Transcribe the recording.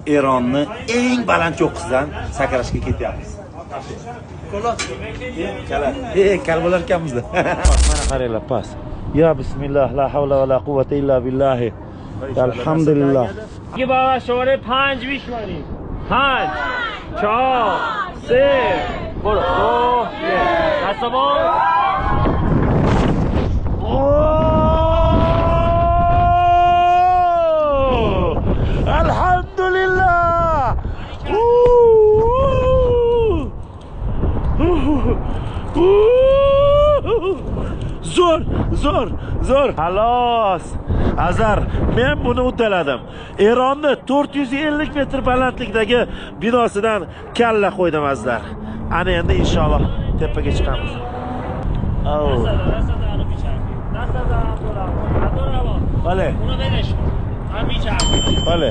Eronni eng baland cho'qqisidan sakrashga ketyapmiz. Kal bo'lar ekanmiz-da. Mana qaranglar, past. Ya bismillah, la havla va la quvvata illa billahi. Alhamdulillah. دیگه بابا شماره 5 میشماریم. 5 4 3 برو 2 1 دست باز. Alhamdulillah. Zo'r, zo'r, zo'r. Xalos. Azar, men buni uddaladim. Eronni 450 metr balandlikdagi binosidan kalla qo'ydim azizlar. Ana endi inshaalloh tepaga chiqamiz. Bale. Bale.